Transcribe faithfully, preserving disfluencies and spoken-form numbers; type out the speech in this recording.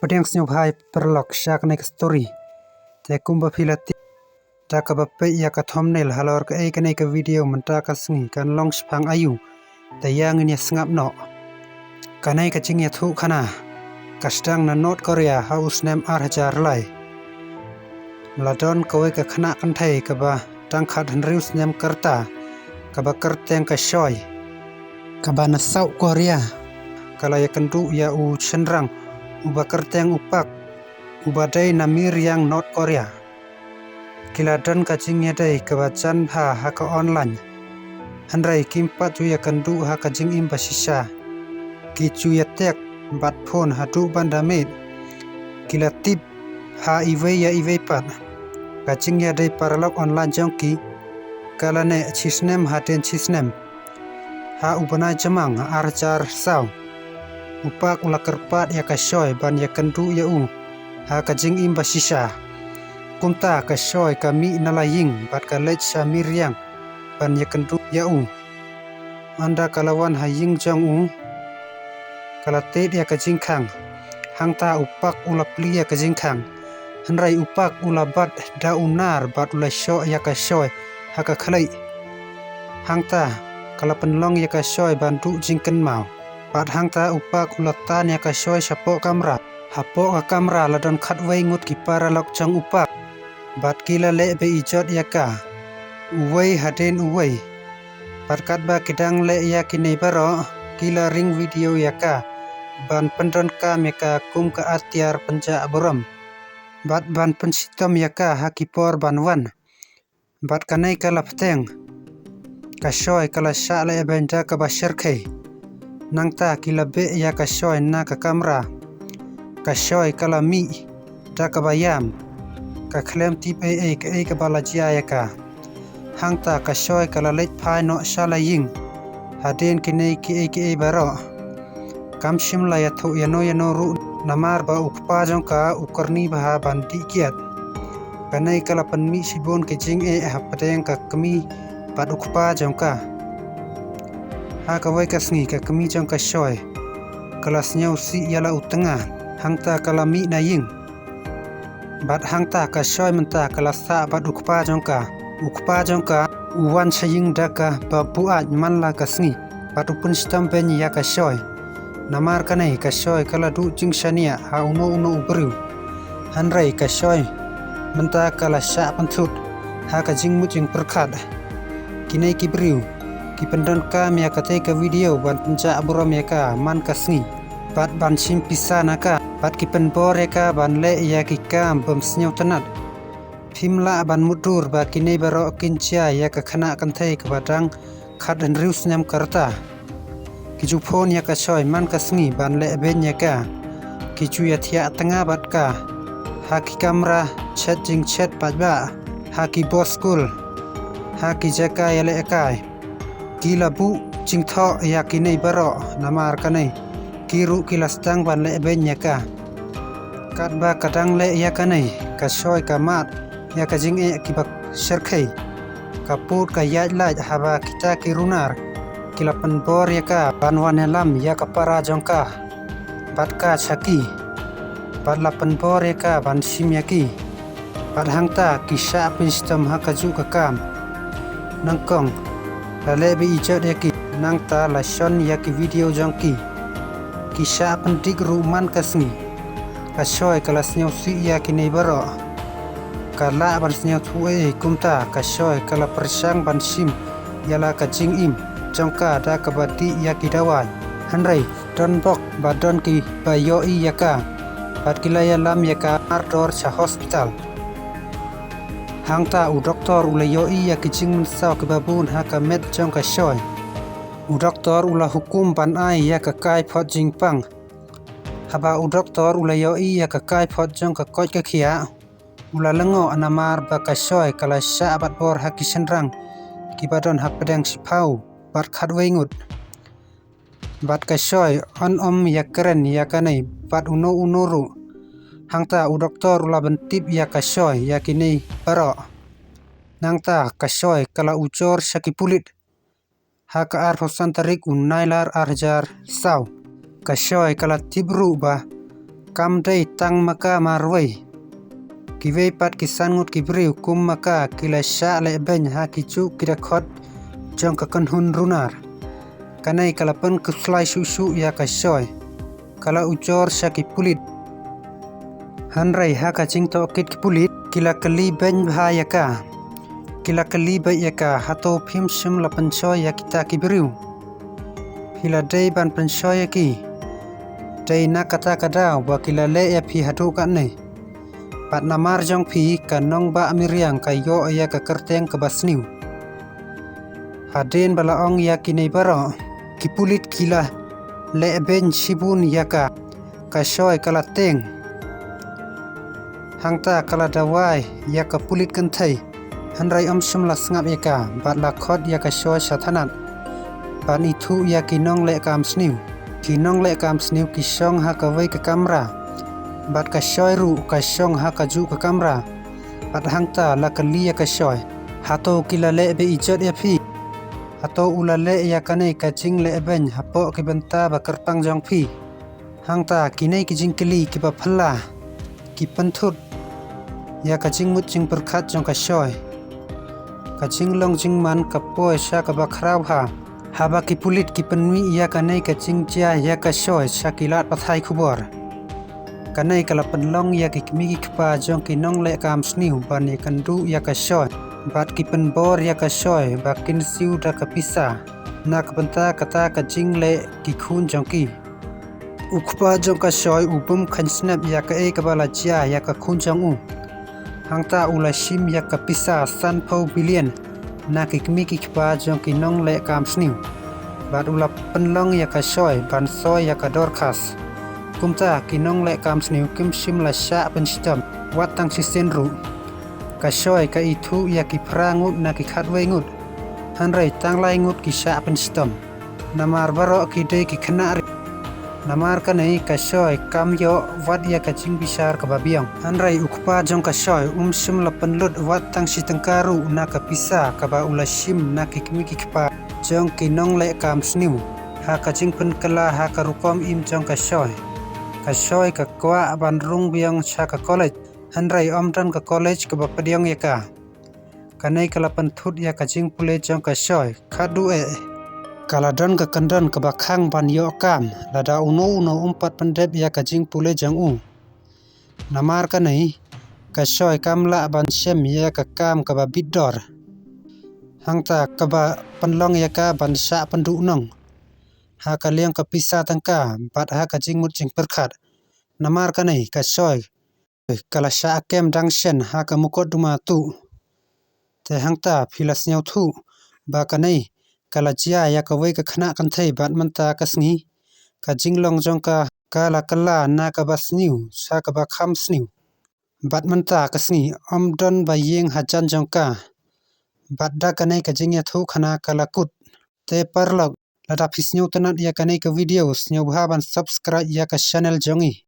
Pdiang sngewbha ïa phi paralok sha kane ka story. Te kumba phi la tip da kaba peit ïa ka thumbnail halor kaei kane ka video, mynta ka sngi kan long shaphang aïu. Te ïa ngin ïa sngap noh. Kane ka jingïathuhkhana ka sdang na North Korea ha u snem ar hajar lai. La don kawei ka khynnah kynthei kaba dang khathynriew snem ka rta, kaba kyrteng ka Choi, kaba na South Korea. Ka la ïakynduh ïa u shynrang uba kyrteng u Park, uba dei na Miryang, North Korea. Ki la don ka jingïadei kaba jan bha ha ka online. Hynrei kim pat ju ïakynduh ha ka jingim ba shisha. Ki ju ïa text bad phone haduh ban da miet. Ki la tip ha iwei ïa iwei pat. Ka jingïadei paralok online jong ki ka la neh shisnem hadien shisnem. Ha u bnai Jymmang ar hajar saw, u Park u la kyrpad ïa ka Choi ban ïakynduh ïa u ha ka jingim ba shisha. Kumta ka Choi ka mih na la ïing bad ka leit sha Miryang ban ïakynduh ïa u. Ynda ka la wan ha ïing jong u, ka la tied ïa ka jingkhang. Hangta u Park u la plie ïa ka jingkhang. Hynrei u Park u la bat da u nar bad u la shoh ïa ka Choi ha ka khlieh. Hangta ka la pynlong ïa ka Choi ban duh jingkynmaw. Bad hangta u Park u la tan ïa ka Choi shapoh kamra. Hapoh ka kamra la don khatwei ngut ki paralok jong u Park. Bad ki la leh be ijot ïa ka, uwei hadien uwei. Bad katba ki dang leh ïa kine baroh, ki la ring video ïa ka ban pyndonkam ïa ka kum ka atiar pynjah burom. Bad ban pynshitom ïa ka ha ki por ban wan. Bad kane ka la bteng. Ka Choi ka la shah lehbeiñ da kaba shyrkhei. Nangta ki la beh ïa ka Choi na ka kamra. Ka Choi ka la mih da kaba ïam. Ka khlem tip ei ei kaei kaba la jia ïa ka. Hangta ka Choi ka la leit phai noh sha la ïing. Hadien kine kiei kiei baroh. Kam shym la ïathuh ïano ïano ruh namar ba u kpa jong ka u kyrni bha ban dih kiad. Kane ka la pynmih shibun ki jingeh hapdeng ka kmie bad u kpa jong ka. Ha kawei ka sngi ka kmie jong ka Choi ka la sngewsih ïa la u tnga, hangta ka la mih na ïing. Bad hangta ka Choi mynta ka la sah bad u kpa jong ka. U kpa jong ka u wan sha ïing da kaba buaid man la ka sngi bad u pynshitom beiñ ïa ka Choi. Namar kane ka Choi ka la duh jingshaniah ha uno uno u briew. Hynrei ka Choi mynta ka la shah pynthut ha ka jingmut jingpyrkhat. Kine ki briew ki pyndonkam ïa katei ka video ban pynjah burom ïa ka man ka sngi. Bad ban shim pisa na ka, bad ki pynbor ïa ka ban leh ïa ki kam bym sngewtynnat. Phim lah ban mutdur ba kine baroh kin jia ïa ka khynnah kynthei kaba dang khathynriew snem ka rta. Ki ju phone ïa ka Choi man ka sngi ban lehbeiñ ïa ka. Ki ju ïathiah tnga bad ka ha ki kamra chat jingchat paidbah, ha ki bus skul, ha ki jaka ïalehkai. Ki la buh jingthoh ïa kine baroh namar kane ki ruh ki la sdang ban lehbeiñ ïa ka. Katba ka dang leh ïa kane ka Choi ka mad ïa ka jingeh kiba shyrkhei. Ka pud ka ïaid lait haba kita ki runar ki la pynbor ïa ka ban wan ïalam ïa ka para jong ka bad ka sha ki. Bad la pynbor ïa ka ban shim ïa ki. Bad hangta ki shah pynshitom ha kajuh ka kam. Nyngkong la leh be ijot ïa ki, nangta la shon ïa ki video jong ki. Ki shah pyndik ruh man ka sngi. Ka Choi ka la sngewsih ïa kine baroh. Ka lah ban sngewthuh ei ei kumta ka Choi ka la pyrshang ban shim ïa la ka jingim jong ka da kaba dih ïa ki dawai. Hynrei don bok ba don kiba ïohi ïa ka bad ki la ïalam ïa ka mardor sha hospital. Hangta u doktor u la ïohi ïa ki jingmynsaw kiba bun ha ka met jong ka Choi. U doktor u la hukum ban ai ïa ka kai phot jingpang. Haba u doktor u la ïohi ïa ka kai phot jong ka koit ka khiah, u la lyngngoh namar ba ka Choi ka la shah bat bor ha ki shynrang kiba don hapdeng shiphew bad khatwei ngut. Bad ka Choi yn ym ïakren ïa kane bad uno uno ruh. Hangta u doktor u la pyntip ïa ka Choi ïa kine baroh. Nangta ka Choi ka la ujor sha ki pulit. Ha ka arphew san tarik u Nailar ar hajar saw, ka Choi ka la tip ruh ba Kam dei tang ma ka marwei. Kiwei pat ki san ngut ki briew kum ma ka ki la shah leh beiñ ha ki juh ki dkhot jong ka kynhun runar. Kane ka la pynkhuslai shuh shuh ïa ka Shoi. Ka la ujor sha ki pulit. Hynrei ha ka jingtohkit ki pulit ki la kylli beiñ bha ïa ka. Ki la kylli beit ïa ka, hato phim shym la pynshoi ïa kita ki briew? Phi la dei ban pynshoi ïa ki. Dei na kata ka daw ba ki la leh ïa phi haduh katne. Bad namar jong phi ka nongbah Miriang ka ïoh ïa ka kyrteng kaba sniew. Hadien ba la ong ïa kine baroh, ki pulit ki la leh beiñ shibun ïa ka. Ka Shoi ka la tieng. Hangta ka la dawa ïa ka pulit kynthei. Hynrei ym shym la sngap ïa ka, bad la khot ïa ka Shoi sha thanat ban ithuh ïa ki nongleh kam sniew. Ki nongleh kam sniew ki shong ha kawei ka kamra. Bad ka Shoi ruh ka shong ha ka juh ka kamra. Bad hangta la kylli ïa ka Shoi, hato ki la leh be-ijot ïa phi? Hato u la leh ïa kane ka jingleh beiñ hapoh ki bynta ba kyrpang jong phi? Hangta kine ki jingkylli kiba phylla ki pynthut ïa ka jingmut jingpyrkhat jong ka Shoi. Ka jinglong jingman ka poi sha kaba khraw bha. Haba ki pulit ki pynmih ïa kane ka jingjia ïa ka Shoi sha ki lad pathai khubor, kane ka la pynlong ïa ki kmie ki kpa jong ki nongleh kam sniew ban ïakynduh ïa ka Shoi. Bad ki pynbor ïa ka Shoi ba kin siew da ka pisa na ka bynta kata ka jingleh ki khun jong ki. U kpa jong ka Shoi u bym kheiñ snep ïa kaei kaba la jia ïa ka khun jong u. Hangta u la shim ïa ka pisa sanphew billion na ki kmie ki kpa jong ki nongleh kam sniew. Bad u la pynlong ïa ka Shoi ban soi ïa ka dorkhas. Kumta ki nongleh kam sniew kim shym la shah pynshitom wat tang shisien ruh. Ka Shoi ka ithuh ïa ki phra ngut na ki khatwei ngut. Hynrei tang lai ngut ki shah pynshitom. Namar baroh ki dei ki khynnah ri. Namar kane ka Shoi kam ïoh wat ïa ka jingbishar kaba biang. Hynrei u kpa jong ka Shoi um shym la pynlut wat tang shi tyngka ruh na ka pisa kaba u la shim na ki kmie ki kpa jong ki nongleh kam sniew. Ha ka jingpynkylla ha ka rukom im jong ka Shoi, ka Shoi ka kwah ban rung biang sha ka kolej. Hynrei ym don ka kolej kaba pdiang ïa ka. Kane ka la pynthut ïa ka jingpule jong ka Shoi. Khadduh eh, ka la don ka kyndon kaba khang ban ïoh kam lada uno uno um pat pyndep ïa ka jingpule jong u. Namar kane ka Shoi kam lah ban shem ïa ka kam kaba bit dor. Hangta kaba pynlong ïa ka ban shah pynduhnong ha ka liang ka pisa tyngka bad ha ka jingmut jingpyrkhat. Namar kane ka Shoi ka la shah kem dang shen ha ka mukotduma tuh. Te hangta phi la sngewthuh ba kane ka la jia ïa kawei ka khynnah kynthei bad mynta ka sngi ka jinglong jong ka ka la kylla na kaba sniew sha kaba kham sniew. Bad mynta ka sngi ym don ba ïeng hajan jong ka. Bad da kane ka jingïathuhkhana ka la kut. Te paralok, lada phi sngewtynnat ïa kane ka video, sngewbha ban subscribe ïa ka channel jong ngi.